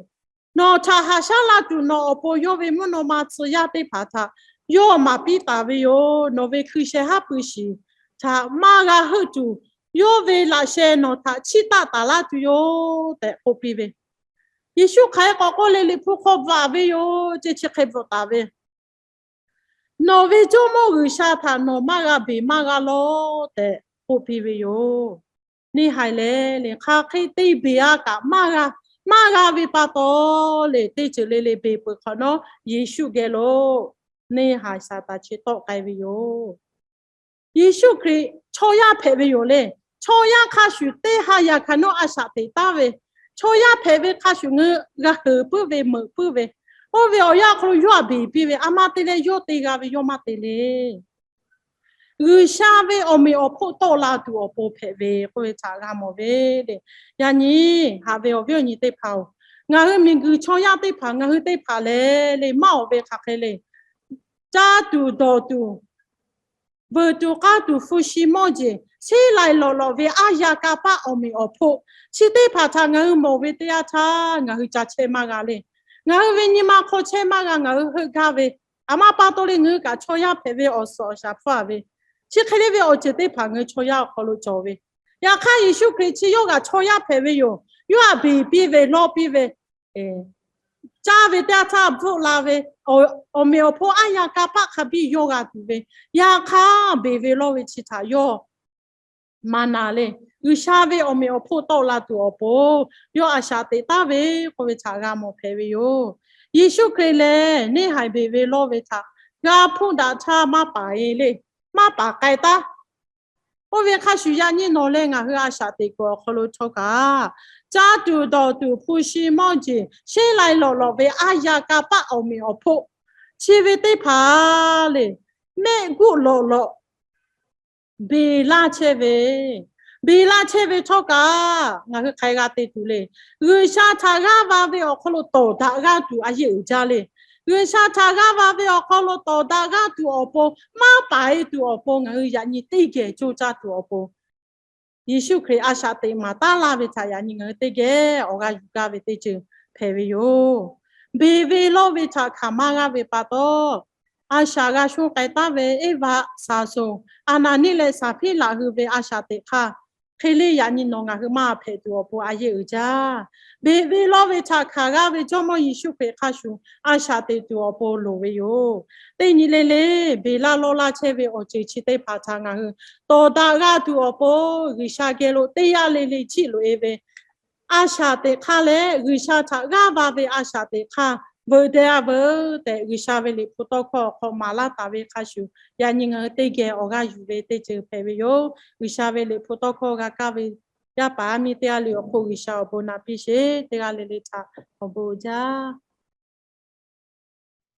Nawˬ htaꞈ haꞈ shaˉ la tuˬ nawˬ awˬ pon yawˇ ve mvuhˇ naw ma tcuh yaˇ teˇ hpaˍ htaꞈ yawˇ maˍ piˇ taˍ ve yoˬ. Nawˬ ve hkui sheh haˉ pui shiˍ htaꞈ maˇ g'a heuˆ tuˬ, yawˇ ve laꞈ sheh nawˬ htaꞈ chiˇ taˆ taˍ laˇ tuˬ yoˬ tehꞈ k'oˆ piˇ ve. Yeˍsuˆ hk'aˬ hk'e k'awꞈ k'oˆ le, Liꞈ hpu hk'aw bvuhꞈ ve yoˬ ce, chi hk'e bvuhꞈ taˍ ve, Nawˬ ve Jawˇmawˇ G'uiˬsha htaꞈ nawˬ maˇ g'a beˬ maˇ g'a lawˇ tehꞈ k'oˆ piˇ ve yoˬ. Neˇ haiˬ lehˬ le, hk'aˬ hk'e te beˬ a kaꞈ maˇ g'a, maˇ g'a ve pa taw le, teˇ ceuˬ le le beˬ peuˬ hk'awꞈ nawˉ Yeˍsuˆ geh lo neˇ haiˬ Saˍtanˍ chi tawˆ k'ai ve yoˬ. Yeˍsuˆ Hkriꞈ chaw yaˇ hpehꞈ ve yoˬ le. Chaw yaˇ hk'a shuˍ teˇ ha yaꞈ hkaˍ nawˉ a shaꞈ teꞈ taˉ ve, chaw yaˇ hpehꞈ ve hk'a shuˍ ngaˬ hui g'a heuˬ puiˉ ve, meuꞈ puiˉ ve, oˇ ve awˬ yanˇ hk'aw lo yawˇ htaꞈ beˬ piˇ ve, a maˇ te leh yawˇ te g'a ve yawˇ maˇ te le. G'uiˬsha ve awˬ meꞈ awˬ hponˇ tawˆ la tuˬ awˬ pon hpehꞈ ve k'oˆ ve htaꞈ g'a mawˬ ve le. Yaꞈ nyi haꞈ ve awˬ viˉ awˬ nyi teˇ hpaˍ-oˬ, ngaˬ hui miˬguiˬ chaw yaˇ teˇ hpaˍ, ngaˬ hui teˇ hpaˍ lehˬ le, maˇ awˬ ve hk'aˬ hk'e le, caˇ tuˬ dawˬ tuˬ, veuꞈ tuˬ k'aˇ tuˬ, hpu shi mawˇ jeˬ, sheˉ lai lawꞈ lawꞈ ve aˉ yaˇ kanˇ paˆ awˬ meꞈ awˬ hponˇ chi teˇ hpaˍ htaꞈ ngaˬ hui mawˬ ve teˇ yanˇ htaˇ, ngaˬ hui ca chehˇ maˇ g'a le. Ngaˬ hui ve nyi ma hk'aw chehˇ maˇ g'a, ngaˬ hui heuˆ gaˇ ve, a maˇ pa taw le, ngaˬ hui kaꞈ chaw yaˇ hpehꞈ ve awˬ suhˍ awˬ shaˍ hpfuhˇ a ve, chi hk'e le ve awˬ ceuˬ teˇ hpaˍ ngaˬ hui chaw yaˇ awˬ hk'aw lo cawˬ ve. Yaꞈ hk'aˇ Yeˍsuˆ Hkriꞈ chi yawˇ kaꞈ chaw yaˇ hpehꞈ ve yoˬ. Yawˇ htaꞈ beˬ piˇ ve, lawˇ piˇ ve, caˇ ve teˇ yanˇ htaˇ bvuhˆ la ve, awˬ meꞈ awˬ hponˇ aˉ yaˇ kanˇ paˆ hk'a biˇ yawˇ g'a tuˬ ve, yaꞈ hk'aˇ beˬ ve lawˇ ve chi htaꞈ yawˇ maˍ naˍ le. G'uiˬsha ve awˬ meꞈ awˬ hponˇ tawˆ la tuˬ awˬ pon yawˇ a shaꞈ teꞈ taˉ ve k'oˆ ve htaꞈ g'a mawˬ hpehꞈ ve yoˬ. Yeˍsuˆ Hkriꞈ lehˬ neˇ haiˬ beˬ ve lawˇ ve htaꞈ g'a hpuˇ daꞈ htaˇ maˇ paˍ e le, maˇ paˍ k'ai taˉ. Oˇ ve hk'a shuˍ yaꞈ nyi nawˬ leh ngaˬ hui a shaꞈ teꞈ kuiˬ awˬ hk'aw lo htawˇ kaꞈ, caˇ tuˬ dawˬ tuˬ, hpu shi mawˇ jeˬ, sheˉ lai lawꞈ lawꞈ ve aˉ yaˇ kanˇ paˆ awˬ meꞈ awˬ hponˇ chi ve teˇ hpaˍ le, mehˆ guˆ lawꞈ lawꞈ beˬ laˇ chehˇ ve, beˬ laˇ chehˇ ve htawˇ kaꞈ ngaˬ hui hk'aˬ hk'e g'a te tuˬ le. G'uiˬsha htaꞈ g'aˇ va ve awˬ hk'aw lo tawˍ daꞈ g'aˇ tuˬ a yeˇ uiˍ jaˇ le. G'uiˬsha htaꞈ g'aˇ va ve awˬ hk'aw lo tawˍ daꞈ g'aˇ tuˬ awˬ pon, maˇ paˍ e tuˬ awˬ pon ngaˬ hui yaꞈ nyi teˇ geh coˇ caˇ tuˬ awˬ pon, Yeˍsuˆ Hkriꞈ a shaꞈ teꞈ maˍ taˉ laˇ ve htaꞈ yaꞈ nyi ngaˬ hui teˇ geh awˬ g'aˇ yuˬ gaˇ ve teˇ ceuˬ hpehꞈ ve yoˬ. Beˬ ve lawˇ ve htaꞈ hkanˍ maˇ g'aˇ ve pa taw, a shaꞈ g'a shonˇ k'ai taˉ ve Eˇvaꞈ, Saˍsoˍ, Aˍnaˍniˆ leh Saˍhpiˉlaꞈ hui ve a shaꞈ teꞈ hk'aˇ hk'e le yaꞈ nyi nawˬ ngaˬ hui maˇ hpehꞈ tuˬ awˬ pon a yeˇ uiˍ jaˇ. Beˬ ve lawˇ ve htaꞈ hkanˍ g'aˇ ve Jawˇmawˇ Yeˍsuˆ Hkriꞈ hk'a shuˍ a shaꞈ teꞈ tuˬ awˬ pon loˍ ve yoˬ. Teˇ nyi le le, beˬ laˇ lawˇ laˇ chehˇ ve awˬ ceuˬ chi teˇ hpaˍ htaꞈ ngaˬ hui tawˍ daꞈ g'aˇ tuˬ awˬ pon G'uiˬsha geh lo teˇ yanˇ le le chiˇ loꞈ e ve a shaꞈ teꞈ hk'aˇ leh G'uiˬsha htaꞈ g'aˇ va ve a shaꞈ teꞈ hk'aˇ veuꞈ deh a veuˬ tehꞈ, G'uiˬsha ve liꞈ hpu tawˇ hkawˇ awˬ hk'aw maˍ laˇ taˍ ve hk'a shuˍ, yaꞈ nyi ngaˬ hui teˇ geh awˬ g'aˇ yuˬ ve teˇ ceuˬ hpehꞈ ve yoˬ. G'uiˬsha ve liꞈ hpu tawˇ hkawˇ g'a kaˇ ve yaˇ paˍ yaˇ miˇ teˇ g'aˇ le awˬ hk'oˆ G'uiˬsha awˬ bon naꞈ piˇ sheˍ. Teˇ g'aˇ le le htaꞈ awˬ bon uiˍ jaˇ.